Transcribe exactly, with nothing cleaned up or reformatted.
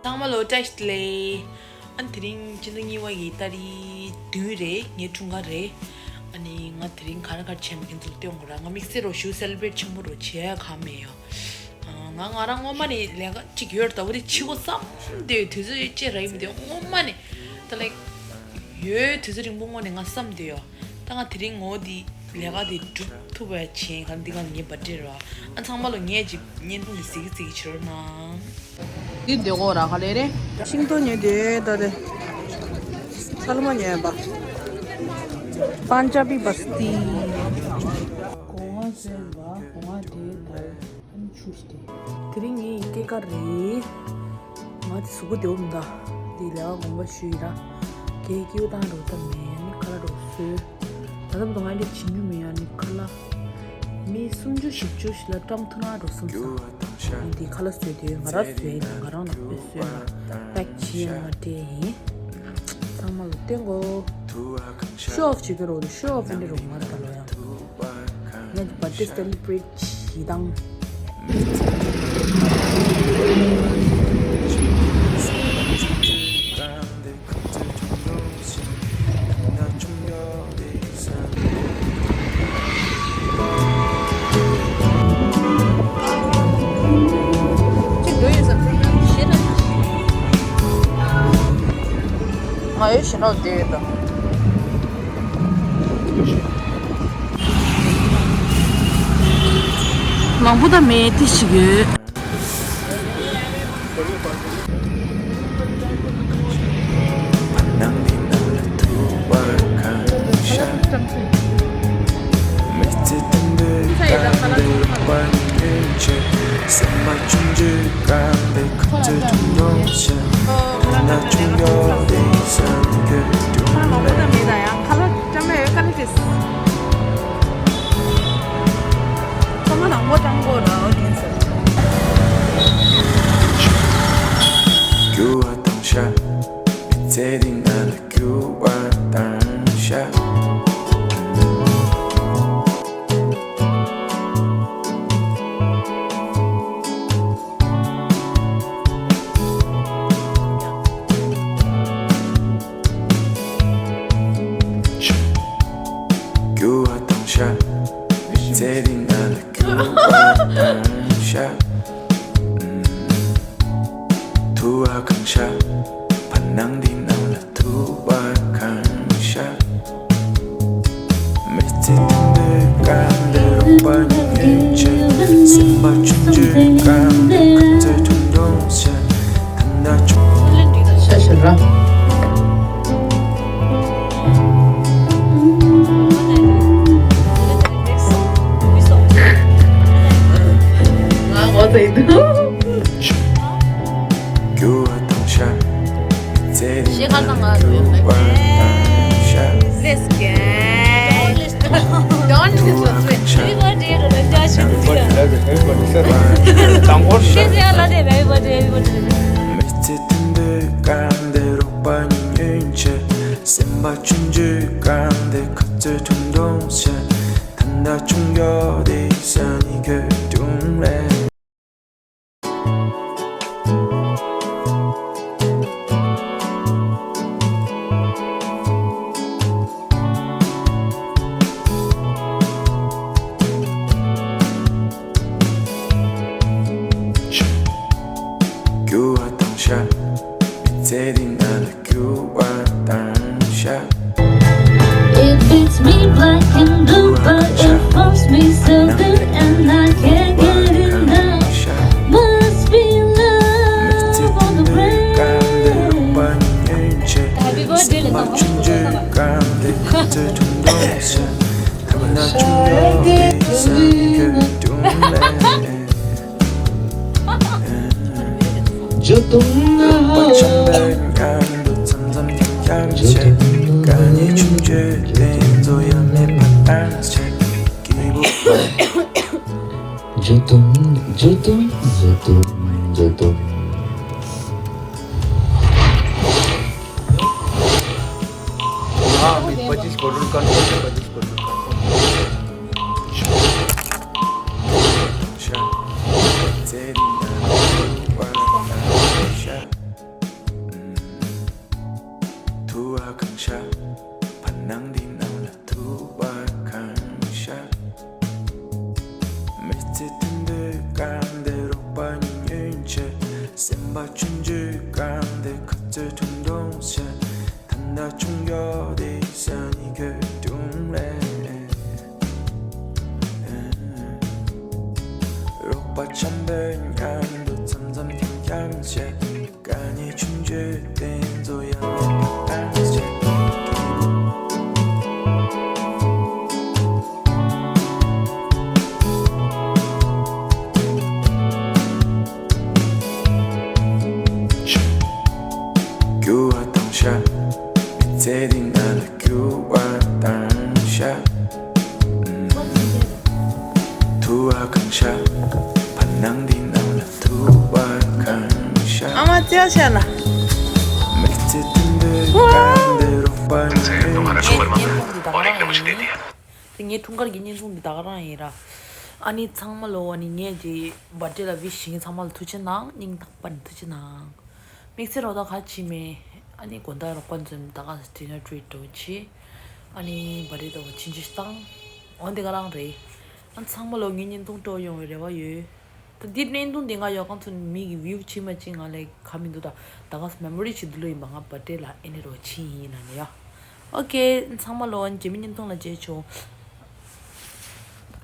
ཚང་མ་ལོ་བཀྲ་ཤིས་བདེ་ལེགས། ཨ་ནི་དེ་རིང་སྤྱི་ཟླ་གཉིས་པ་ཡི་ཏ་རིག་བདུན་རེད། ངའི་འཁྲུངས་སྐར་རེད། ཨ་ནི་ང་དེ་རིང་ག་རེ་ག་རེ་བྱས་མེད་མཁན་ཚོ་ལ་སྟོན་དགོས་ར། ང་དམིགས་བསལ་རོ་ཞུ་སེ་ལེ་བྷི་རེཊ་ཆེན་པོ་རོ་བྱས་ག་མེད་ཡོ། ཨ་ང་ང་རང་སྔོན་མ་ནས་ལས་ཀ་གཅིག་ཡོད་རེད། ད་བུ་དེ་ཕྱི་གོ་བསམ་དེ་དུས་ཚོད་ཅེ་ར་ཡིན་དེ་སྔོན་མ་ནས་ད་ལེགས་ཡོད། དུས་ཚོད་རིང་པོ་སྔོན་ནས་ང་བསམ་དེ་ཡོ། ད་ང་དེ་རིང་ངོ་དེ་ལས་ཀ་དེ་སྒྲུབ་ཐུབ་པ་བྱས་ག་འདི་ག་ངའི་བར་ཌེ་ར། ཨ་ཚང་མ་ལོ་ངས་ཅིག་བརྙན་ཐུང་དེ་གཟིགས་གཟིགས་བྱེད་རོགས་གནང་། འདི་འདོད་གོ་ར་ག་ལེ་རེད། ཤིང་ཏོག་ཉོས་དེ་ད་རེད། ཚལ་མ་ཉོས་པ། པན་ཇ་བི་བསྟི། སྒོ་ང་བཟོས་པ་སྒོ་ང་དེ་ད་ཨ་ནི་ཆུ་ཞིག་དེ། དེ་རིང་ངའི་སྐྱེས་སྐར་རེད། ང་དེ་གཟུགས་པོ་བདེ་བོ་མི་འདུག་འདི་ལས་ཀ་དགོངས་པ་ཞུས་ཡིན་ར། རྒན་སྐྱིད་པོ་བཏང་རོགས་ད་མེད་ཨ་ནི་ཁ་ལག་རོགས་བཟོས། ད་ལྟ་བར་དུ་ང་འདྲ་བྱིན་རྒྱུ་མེད་ཨ་ནི་ཁ་ལག་མི་སུམ་ཅུ་བཞི་བཅུ་ཞིག་ལ་བཀྲམ་ཐུབ་ན་འགྲོ་བསམ་སོང་། ཨ་ནི་དེ་ཁ་ལག་བཟོས་དེ་ང་རང་བཟོས་ཡིན། ང་རང་ལ་དཔེ་བཟོས་ལ་པེག་བྱས་ཡང་ང་སྤྲད་ཡིན། ཚང་མ་ལ་སྟོན་གོ། ཤོ་ཨོཕ་བྱེད་ཀྱི་རོགས་དེ་ཤོ་ཨོཕ་འདི་རོགས་མ་རེད་ད་ལོ་ཡང་། ང་གི་བར་ཌེ་སེ་ལེ་བྷི་རེཊ་བྱེད་སྟངས། ང་ཡོད་ཞེ་ནོ་བསྡད་ཡོད་དོ། མང་པོ་ད་མེད་ཏི་ཞིག་ཡོད། ཁ་ལག་མང་པོ་ད་མེད་ད་ཡང་ཁ་ལག་ཅང་མེད་ཡོད་ཁ་ལག་ཅེས། ཚང་མ་དང་པོ་ཀྲང་གོ་ར་འོ་དེ་ཟེར། རྒྱུ་བ་དང་ཤ། མི་ཚེ་འདི་ན་ལ་རྒྱུ་བ་དང་ཤ། རྒྱུ་བ་དང་ཤ། མི་ཚེ་འདི་ན་ལ་རྒྱུ་བ་དང་ཤ། ཐུ་བ་གང་ཤ། བར་སྣང་འདི་ནང་ལ་ཐུ་བ་གང་ཤ། མི་ཚེ་དུམ་བུའི་སྐར་འདི་རོགས་པ་ཉིད་ཡོད་ཆེ། སེམས་པ་ཆུང་ཆུང་སྐར་འདི་ཁ་ཚོད་ཁྲུང་ཁྲུང་ཤ། ད་ན་ཆུང་ཤ་ཤ་ར། ང་ངོ་ཚ་ཡིན་འདུག་རྒྱུ་བ་དང་ཤ། ཤེས་ཁ་དང་ང་རུ་ཡོད་ན། Let's go. Don't listen to it. Everybody, everybody, everybody. Don't go to the Everybody, everybody, everybody. མི་ཚེ་དུམ་བུའི་སྐར་འདི་རོགས་པ་ཉིད་ཉོན་ཆེ། སེམས་པ་ཆུང་ཆུང་སྐར་འདི་ཁ་ཚོད་ཁྲུང་ཁྲུང་ཤ། ད་ན་ཆུང་ཡོད་དེ་ས་ནི་གོ་ཁྲུང་རེད། རྒྱུ་བ་དང་ཤ། མི་ཚེ་འདི་ན་ལ་རྒྱུ་བ་དང་ཤ། It beats me black and blue, but it pumps me so good, and I can't get enough. Must be love on the brain. Happy birthday. हाँ, अभी पच्चीस करोड़, कन्फर्म है, पच्चीस करोड़, कन्फर्म। གང་ཤར། བར་སྣང་འདི་ནང་ལ་དུ་བ་གང་ཤར། མི་ཚེ་དུད་འགྲོའི་སྒང་དེར་རོགས་པ་གཉིས་ཉོན་ཆེ། སེམས་པ་ཆུང་ཆུང་སྒང་དེར་ཁ་རྩོད་ཐུང་ཐུང་བྱེད། ད་ལྟ་ཆུང་ཡོད་དེ་ས་ནི་གོས་དུང་རེད། རོགས་པ་འཆམ་པོའི་མཉམ་དུ་འཆམ་འཆམ་འཁྱམ་འཁྱམ་བྱེད། དཀའ་ངལ་ཆུང་ཆུང་དེ་ཚོ་ཡང་ལེགས་པར་བཏང་བྱེད། འགྱུར་བ་བཏང་ཤག་མི་ཚེ་འདི་ནང་ལ་འགྱུར་བ་བཏང་ཤག་དུ་བ་གང་ཤར། བར་སྣང་འདི་ནང་ལ་དུ་བ་གང་ཤར། ཨ་མ་བརྩེ་བ་ཤར་ལ། མི་ཚེ་དུད་འགྲོའི་སྒང་དེར་རོགས་པ་གཉིས་ཉོན་ཆེ། དེ་ངའི་འཁྲུངས་སྐར་གྱི་བརྙན་ཐུང་འདི་ད་ག་རང་ཡིན་ར། ཨ་ནི་ཚང་མ་ལོ། ཨ་ནི་ངས་ཀྱི་བར་ཐི་ཌེ་ལ་ཝིཤ་བྱེད་མཁན་ཚང་མ་ལ་ཐུགས་རྗེ་གནང་། སྙིང་ཐག་པ་ནས་ཐུགས་རྗེ་གནང་། དམིགས་བསལ་རོགས་ད་ག་བྱས་མེད། ཨ་ནི་དགོང་དག་རོགས་པ་ཚོས་ད་ག་ཌི་ནར་ཊི་རིཊ་འདྲ་བོ་བྱས། ཨ་ནི་བར་ཐི་ཌེ་འདྲ་བོ་ཆུང་ཆུང་ཞིག་བཏང་། འོ་འདི་ག་རང་རེད། ཨ་ཚང་མ་ལོ་ངའི་བརྙན་ཐུང་སྤྲོ་ཡོང་བའི་རེ་བ་ཡོད། ད་འདི་བརྙན་ཐུང་འདི་ང་ཡོད་གང་ཚོ་མི་གི་ཝིའུ་བྱེད་མ་བྱེད་ང་ལ་ཁ་མི་འདུག་ད་ད་ག་མེ་མོ་རི་ཞིག་འདུག་ལོ། ཡིན་པ་ང་བར་ཐི་ཌེ་ལ་ཨེ་ནི་རོ་ཆིན་ཡིན་ན་ནི་ཡ། ཨོ་ཁེ། ཚང་མ་ལོ་རྗེས་མའི་བརྙན་ཐུང་ལ་མཇལ་ཆོག